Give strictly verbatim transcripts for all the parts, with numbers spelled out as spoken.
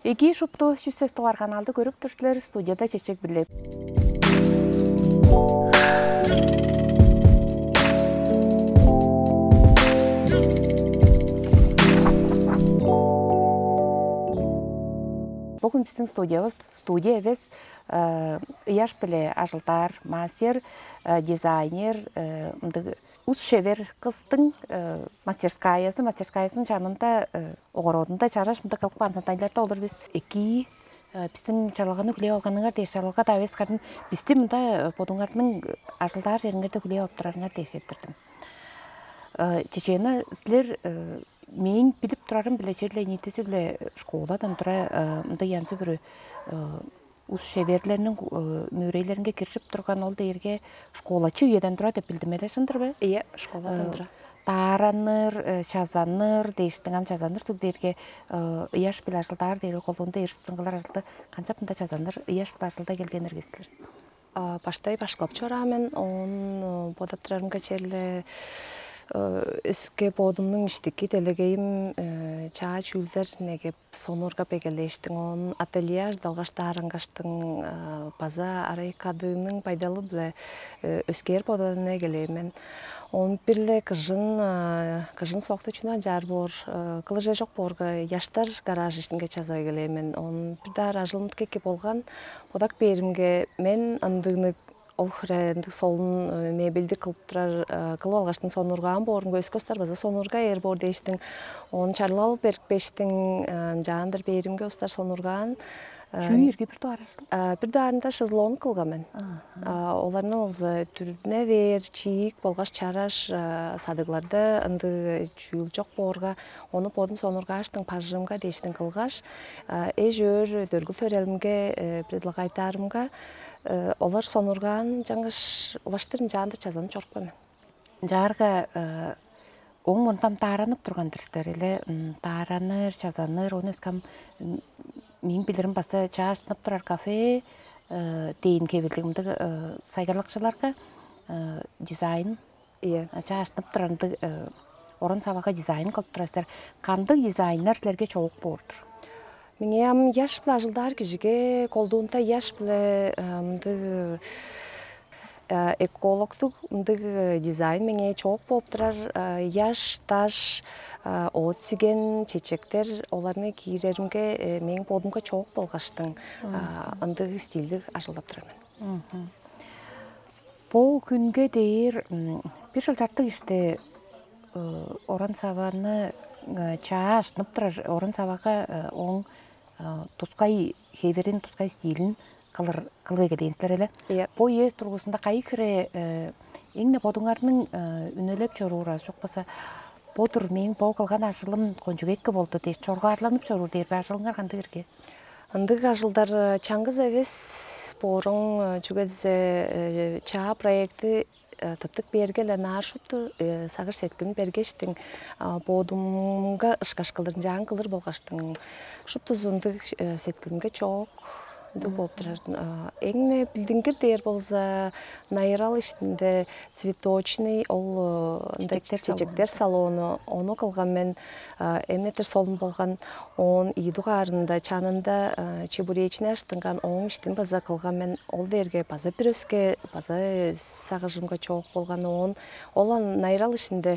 Эки, шупту чүс сес дугаар каналды көрүп тур силер, студияда Чечек Билеп. Бүгүн биздин студиябыз, студия эвес, ыяш-биле ажылдаар мастер, дизайнер, мындыг ус-шевер кыстың мастерскаязы, мастерскаязының чанында, огородунда чараш мындыг кылып каан сандайларда олар бис эки, биздин чалалганы хүлээп алганыңар дээш, чалалга-даа эвес, кадын бисти мында бодуңарның ажылдаар чериңерде хүлээп ап турарыңар дээш эрттирдим. Чечена, силер, мээң билип турарым-биле, черле ниитизи-биле школадан тура мындыг янзы-бүрү ус-шеверлерниң мөөрейлеринге киржип турган ол дээрге школачы үеден тура деп билдим эле, шын-дыр бе? Ийе, школадан тура. Даараныр, чазаныр дээштиң, ам чазаныр суг дээрге ыяш-биле ажылдаар дээрге колдуунда эр-суттуң кылыр ажылды канчап мында чазаныр, ыяш-биле ажылда келген эргестилер? Баштай башкылап чораан мен, оон бодап турарымга, черле өске бодумнуң иштики делегейим чаа чүүлдер негеп сонуургап эгелээштиң, оон ателье ажылдалгаш даарангаштың, база арай кадыының байдалы-биле өскээр бодаан эгелээн мен. Оон бир-ле кыжын, кыжын соокта чүнү ынчаар боор, кылыр чок боорга, ыяштар гаражы иштинге чазап эгелээн мен. Оон бир даар ажылым кеки болган, бодап кээримге, мен ындыгны ол хире ындыг солун мебельди кылып турар, кылып алгаштың сонуургаан боорумга, өске улустар база сонуургай бээр боор дээштиң. Оон чарлал берипкештиң, ынчаандыр бээримге улустар сонуургаан. Чүү ирги бир дугаарында? Бир дугаарында шезлонг кылган мен. Оларны болза түрүне бээр, чиик болгаш чараш, садыгларда ындыг чүүл чок боорга, ону бодум сонуургааштың, бажымга дээштиң кылгаш, эш-өөр, дөргүл төрелимге предлагайтаарымга, олар сонуургаан, чаңгаш улаштыр ынчаандыр чазанып чорупкан мен. Ынчаарга оң мурнунда дааранып турган-дыр силер эле, даараныр, чазаныр, ону өскем, мээң билирим, база чааш тынып турар кафе дээн хевирлиг мындыг сайгарлакчыларга дизайн, ийе, чааш тынып турар ындыг оран-савага дизайн кылып турар силер. Кандыг дизайннар силерге чоок боор-дур? Меңээ ам ыяш-биле ажылдаар кижиге, колдуунда ыяш-биле мындыг экологтуг мындыг дизайн меңээ чоок бооп турар. Ыяш, даш, оът-сиген, чечектер, оларны кииреримге, мээң бодумга чоок болгаштың, ындыг стильдиг ажылдап турар мен. Бо хүнге дээр бир чыл чартык иште оран-саваны чааш тынып турар, оран-савага оң тускай хевирин, тускай стилин кылыр, кылып эгелээн силер эле. Ийе. Бо үе тургузунда кайы хире эң-не бодуңарның үнелеп чоруур азы чок болза, бо-дур мээң бо кылган ажылым кончуг эки болду дээш, чоргаарланып чоруур дээр бе, ажылыңар кандыг ирги? Ындыг ажылдар чаңгыс эвес бооруң, чүге дизе чаа проектти тыптып бээрге-ле, ынаар шупту сагыш-сеткилин бергештиң, бодумга ышкаш кылдыр ынчаан кылыр болгаштың, шуптузу ындыг сеткилимге чоок ындыг болуп турар. Эң-не билдингир дээр болза, найырал иштинде цветочный, ол ында чечектер салону, ону кылган мен. Эмнетир солун болган. Оон ийи дугаарында чанында чебуречный аштынган, ооң иштин база кылган мен. Ол дээрге база бир өске, база сагыжымга чоок болган. Оон ол ан найырал иштинде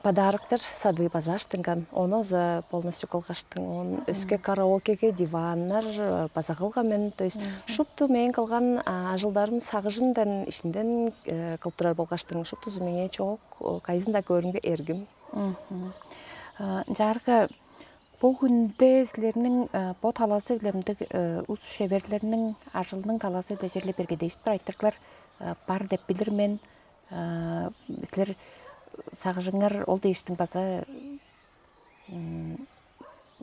подароктар садыы база аштынган. Ону база полностью кылгаштың. Оон өске караокеге диваннар база кылган мен. То есть шупту мээң кылган ажылдарым сагыжымдан, иштинден кылып турар болгаштың, шуптузу меңээ чоок, кайызын-даа көөрүмге эргим. Ынчаарга бо хүнде силерниң бо талазы-биле, мындыг ус-шеверлерниң ажылының талазы-биле черле бергедээшип турар айтырыглар бар деп билир мен. Силер сагыжыңар ол дээштиң база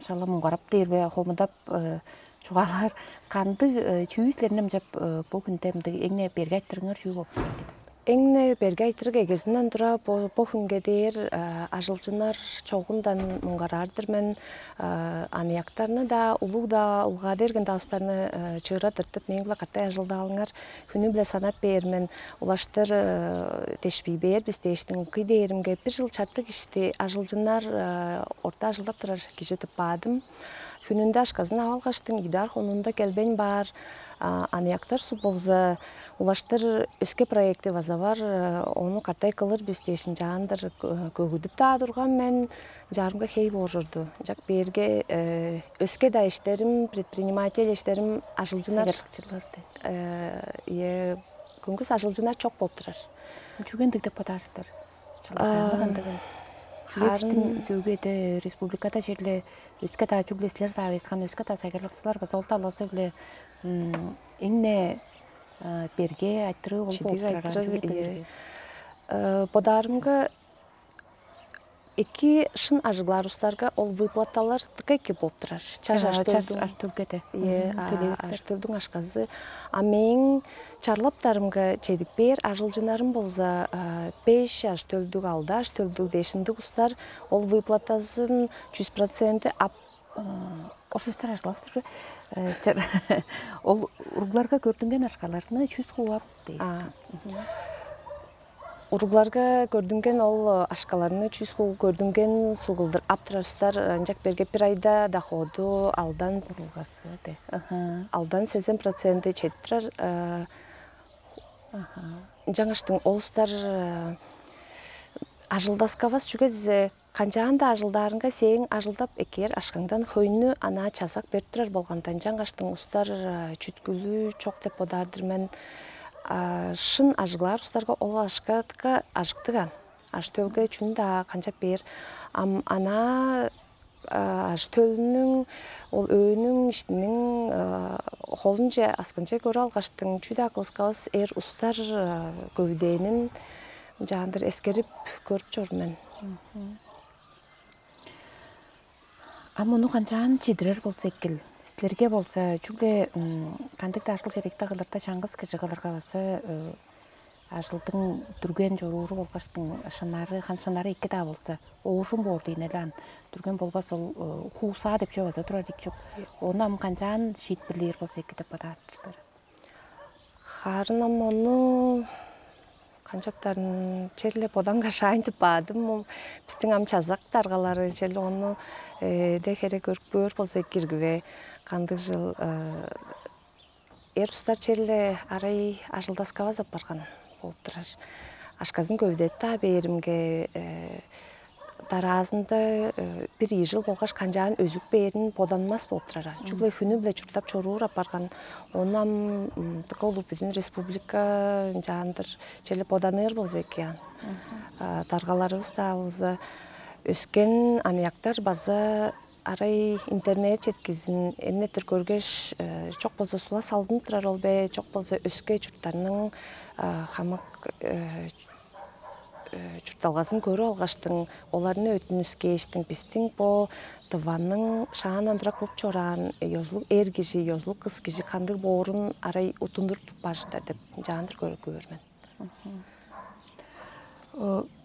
шала муңгарап дээр бе, хомудап чугаалаар, кандыг чүү силерни ынчап бо хүнде мындыг эң-не берге айтырыгыңар чүү болуп турар? Эң-не берге айтырыг эгезинден тура бо, бо хүнге дээр ажылчыннар чогундан муңгараар-дыр мен. Аныяктарны-даа, улуг-даа, улгады берген-даа улустарны чыыра тыртып, мээң-биле катай ажылдаалыңар, хүнү-биле санап бээр мен, улаштыр дешпий бээр бис дээштиң. Кый дээримге, бир чыл чартык ишти ажылчыннар, орта ажылдап турар кижи тыппаадым. Хүнүнде ашказын ап алгаштың, идаар хонуунда келбейн баар. А, аныяктар суг болза, улаштыр өске проекти база бар, э, ону катай кылыр бис дээш, ынчаандыр кө-, көгүдүп-даа турган мен, чаарымга хей боор чорду. Ынчак бээрге, э, өске-даа эштерим, предприниматель эштерим, ажылчынар, э, ийе, көңгүс ажылчынар чок болуп турар. Чүге ындыг деп бодаар силер? Чылдак ындыгын. Чүге бистиң сөөгү эде республикада черле өске-даа чүгле силер-даа эвес, өске-даа сайгарлыкчылар база ол талазы-биле эң-не берге айтырыы ол болуп турар. Чүге? Бодаарымга, эки шын ажыглаар улустарга ол выплаталар дыка эки болуп турар. Чаш аштөлдүң, аштөлгеде. Ие, аштөлдүң ашказы. А мээң чарлаптарымга чедип бээр ажылчыннарым болза, беш аштөлдүг, алды аштөлдүг дээш ындыг улустар ол выплатазын чүс проценти ап. Ошустар ажыглавас турчу. Ол уругларга көрдүнген ашкаларны чүс кууп ап дээш. Уругларга көрдүнген ол ашкаларны чүс куу көрдүнген сугулдур ап турар улустар, ынчак берге бир айда доходу алдан, урулгасы де. Алдан сезен проценти чедип турар. Ынчангаштың ол улустар ажылдаскавас, чүге дизе канчаан-даа ажылдаарынга сээң ажылдап эккээр ашкаңдан хөйнү анаа чазак берип турар болганда, ынчангаштың улустар чүткүлү чок деп бодаар-дыр мен. Шын ажыглаар улустарга ол ашкатка ажыктыган. Аштөлге чүнү-даа канчап бээр. Ам анаа аштөлүнүң, ол өөнүң иштиниң холунче аскынче көрүп алгаштың, чүү-даа кылыскавыс эр устар көвүдээнин ынчаандыр эскерип көрүп чор мен. А муну канчаан чидирер болза экил? Силерге болза чүгле кандыг-даа ажыл херекти кылырда чаңгыс кижи кылырга база ажылдың дүрген чорууру болгаштың шынары, хан шынары эки-даа болза, оожум боор дейн эле ан. Дүрген болбас ол хуусаа деп чүве база турар ийик чоп. Ону ам канчаан шиитпирлээр болза эки деп бодаар силер? Харын ам ону канчаптарын черле бодан кашаайн деп баадым. Бистиң ам чазак даргалары черле ону де хере көрүп көөр болза киргиве кандыг жыл эр устар черле арай ажылдаскавас апарган болуп турар. Ашказын көвүдетип-даа бээримге, дараазында бир ийи жыл болгаш канчаан өзүп бээрин боданмас болуп турар. Чүгле хүнү-биле чурттап чоруур апарган. Ону ам дыка улуг бүдүн республика ынчаандыр черле боданыр болза эки ан. Даргаларывыс-даа болза өскен аныяктар база арай интернет четкизин эмнеттир көргеш, чок болза сула салдынып турар ол бе, чок болза өске чурттарның хамык чуртталгазын көрүп алгаштың, оларны өттүнүскээштиң, бистиң бо дыванның шаандан тура кылып чораан ёзулуг эр кижи, ёзулуг кыс кижи кандыг боорун арай утундуруп бажыдар деп ынчаандыр көрүп көөр мен.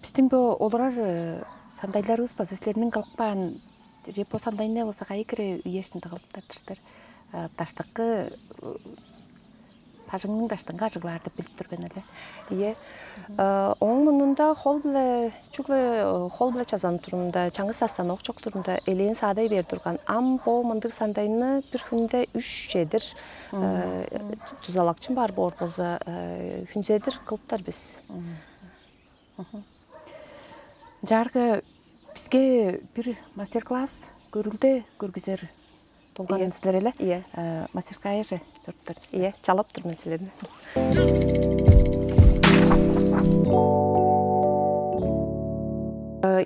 Бистиң бо олурар сандайларывыс база силерниң кылып каан же бо сандайны болза кайы кире үештинде кылып тартыштыр? Даштыкы бажыңның даштынга ажыглаар деп билип тур мен эле. Ийе. Ооң мурнунда хол-биле, чүгле хол-биле чазанып турумда, чаңгыс станок чок турумда элээн саадай бээр турган. Ам бо мындыг сандайны бир хүнде үш чедир дузалакчым бар боор болза, хүнзедир кылыптар бис. Чаарга биске бир мастер-класс, көрүлде көргүзер болган силер эле. Ийе. Мастерскаяже чоруптар бис. Ийе, чалап тур мен силерни.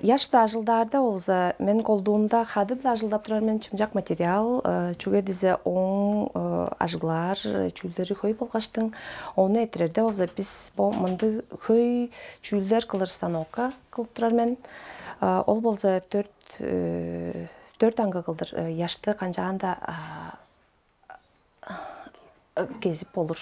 Яшпы ажылдаарда болза мен колдуумда хады-биле ажылдап турар мен, чымчак материал, чүге дизе ооң ажыглаар чүүлдери хөй болгаштың, ону этирерде болза бис бо мындыг хөй чүүлдер кылыр станокка кылып турар мен. Ол болза дөрт дөрт аңгы кылдыр яшты канчаанда кезип болур.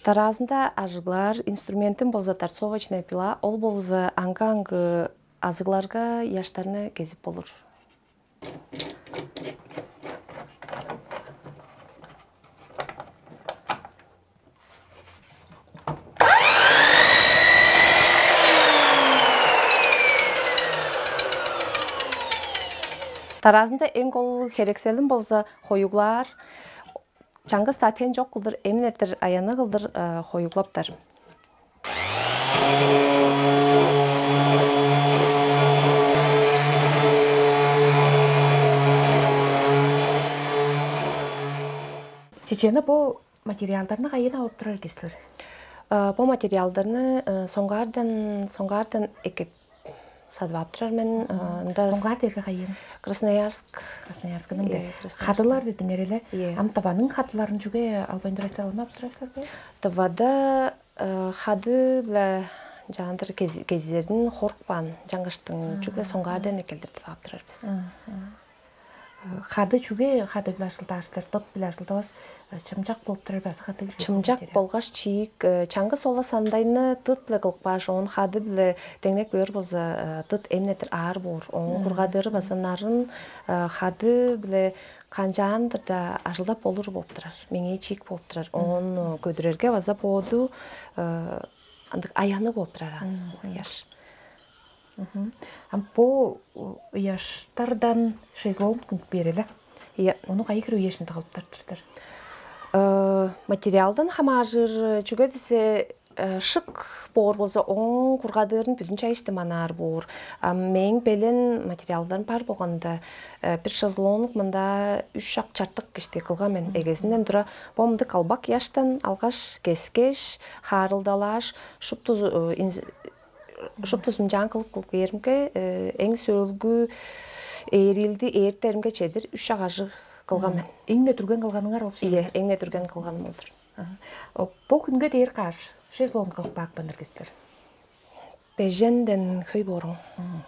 Дараазында ажыглаар инструментим болза торцовочная пила, ол болза аңгы-аңгы азыгларга яштарны кезип болур. Дараазында эң кол херекселим болза хоюглаар. Чаңгыс-даа тен чок кылдыр, эмин эртер аянныг кылдыр хоюглаптар. Чечена бо материалдарны кайын алып турар кисилер? Бо материалдарны соңгаардан соңгаардан экип садып ап турар мен. Ында Соңгаар дерге кайын? Красноярск. Красноярскының да. Хадылар дедиңер эле. Ам Тываның хадыларын чүге албайн турасыздар, ону ап турасыздар бе? Тывада хады биле жаандыр кезерин хорукпаан жаңгыштың чүгле соңгаардан экелдиртип ап турар бис. Хады чүге хады биле ажылдаарсыздар, тыт биле ажылдавас, чымчак болуп турар бе азы кандыг? Чымчак болгаш чиик, чаңгыс ола сандайны тыт биле кылып кааш, оон хады биле деңнеп көөр болза, тыт эмнетир аар боор. Оон кургадыры база нарын хады биле канчаандыр-да ажылдап болур болуп турар. Меңээ чиик болуп турар. Оон көдүрерге база бооду ындык аянныг болуп турар аан ыяш. Ам бо ыяштардан шезлонг күнүп бээр эле. Иә. Ону кайы хире үешинде кылып тартырдар? Материалдан хамааржыр, чүге десе шык боор болза, оң кургадыырын бүдүн чайышты манаар боор. Ам мээң белен материалдарым бар болганда, бир шезлонг мында үш шак чартык кишти кылган мен. Эгезинден тура бо мындык калбак ыяштан алгаш, кескеш, хаарылдалааш, шупту шуптузун чаан кылып кылып кээримге, эң сөөлгү ээрилди ээртеримге чедир үш агажы кылган мен. Эң-не дүрген кылганыңар ол шеге? Эң-не дүрген кылганым болдур. Бу күнге дээр каш шезлонг кылып каапканнар кистер? Беженден хөй бооруң.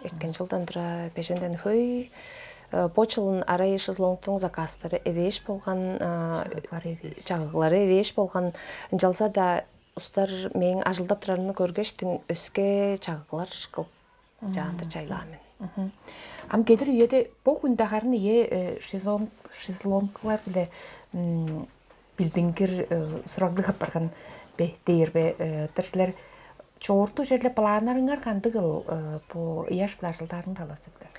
Эрткен жылдан тура беженден хөй. Бо чылын арай шезлонгтуң заказтары эвээш болган, чагыглары эвээш болган. Ынчалза-даа устар мээң ажылдап турарымны көргештиң, өске чагыглар кылып, чаанды чайлаан мен. Ам келир үеде бо хүнде харын ие шезлонг шезлонгулар биле билдингир сураглыг апарган бе дээр бе? Тыр силер чоорту черле планнарыңар кандыгыл бу ыяш биле ажылдаарның талазы биле?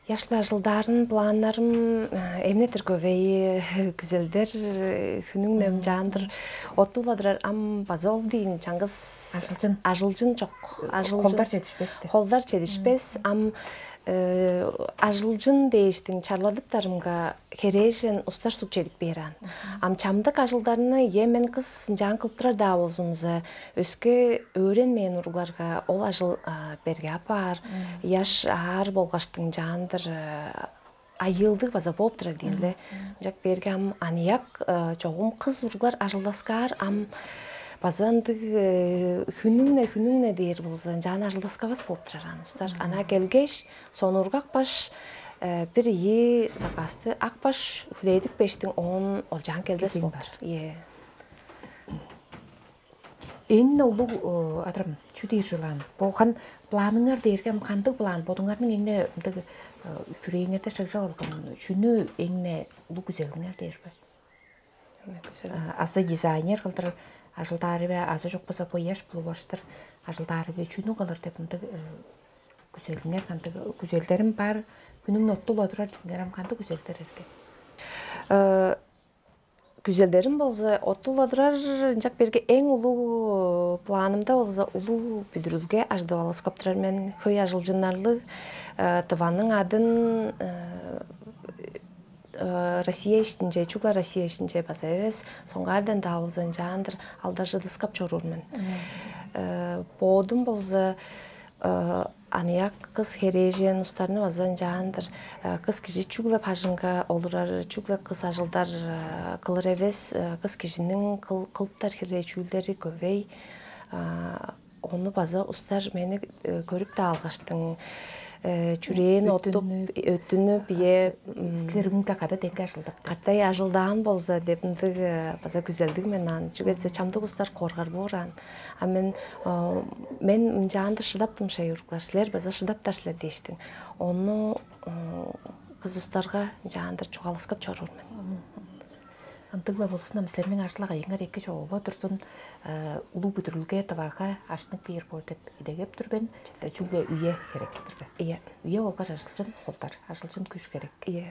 Ыяш биле ажылдаарын планнарым эмнетир көбейи күзелдер хүнүң нем жаандыр оттууладырар. Ам база ол дейин чаңгыс ажылчын. Ажылчын чок. Ажылчын. Холдар жетишпес. Холдар жетишпес. Ам ажылчын дээштиң чарладыптарымга херээжен устар суг чедип бээр аан. Ам чамдык ажылдарны е мен кыс ынчаан кылып турар-даа болзумза, өске өөренмээн уругларга ол ажыл берге апаар. Ыяш аар болгаштың жаандыр айыылдыг база бооп турар диин эле. Ынчак берге ам аныяк чогум кыз уруглар ажылдаскаар, ам база ындыг хүнүң-не хүнүң-не дээр болза, ынчаан ажылдаскавас бооп турар анустар. Ана келгеш, сонургак баш бир ийи заказты ак баш хүлээдик бештиң оон олчаан келбес болуп тур. Ийе. Эң улуг адырам чү дээр жылаан болган планыңар дээрге ам кандыг план бодуңарның эң ындыг чүрээңерде шыгжап алган чүнү эң улуг күзелиңер дээр бе? Азы дизайнер кылдыр ажылдаары бе, азы чок болза бояш булуп баштыр ажылдаары бе, чүнү кылыр деп ындыг күзелиңер кандыг күзелдерим бар, күнүң оттула турар деңер ам кандыг күзелдер эрге? Күзелдерим болза оттула турар. Ынчак берге эң улуу планымда болза улуу бүдүрүлге ажыдып алыскап турар мен. Хөй ажылчыннарлыг тываның адын Россия иштинче, чугла Россия иштинче база эвес, соңгаардан-даа болза ынчаандыр алдаржыдыскап чоруур мен. Боодум болза аныяк кыс херээжен устарны база ынчаандыр кыс кижи чүгле бажыңга олурар, чүгле кыс ажылдар кылыр эвес, кыс кижиниң кылыптар хире чүүлдери көбей. Ону база устар мени көрүп-даа алгаштың, чүрээн оттуп, өттүнүп, ие. Силер үңде када деңге ажылдап катай ажылдаан болза деп ындыг база күзелдиг мен аан. Чүге десе чамдык устар коргар боор аан. А мен мен ынчаандыр шыдаптым шай уруглар, силер база шыдаптар силер дээштиң. Ону кыз устарга ынчаандыр чугааласкап чоруур мен. Ындыг-ла болзун, ам силерниң ажыл-агыйыңар эки чоогула турзун. Улуу бүдүрүлге Тывага аштынып бээр боор деп идегеп тур мен. Чүгле үе херек-тир бе? Ийе. Үе болгаш ажылчын холдар, ажылчын күш керек. Ийе.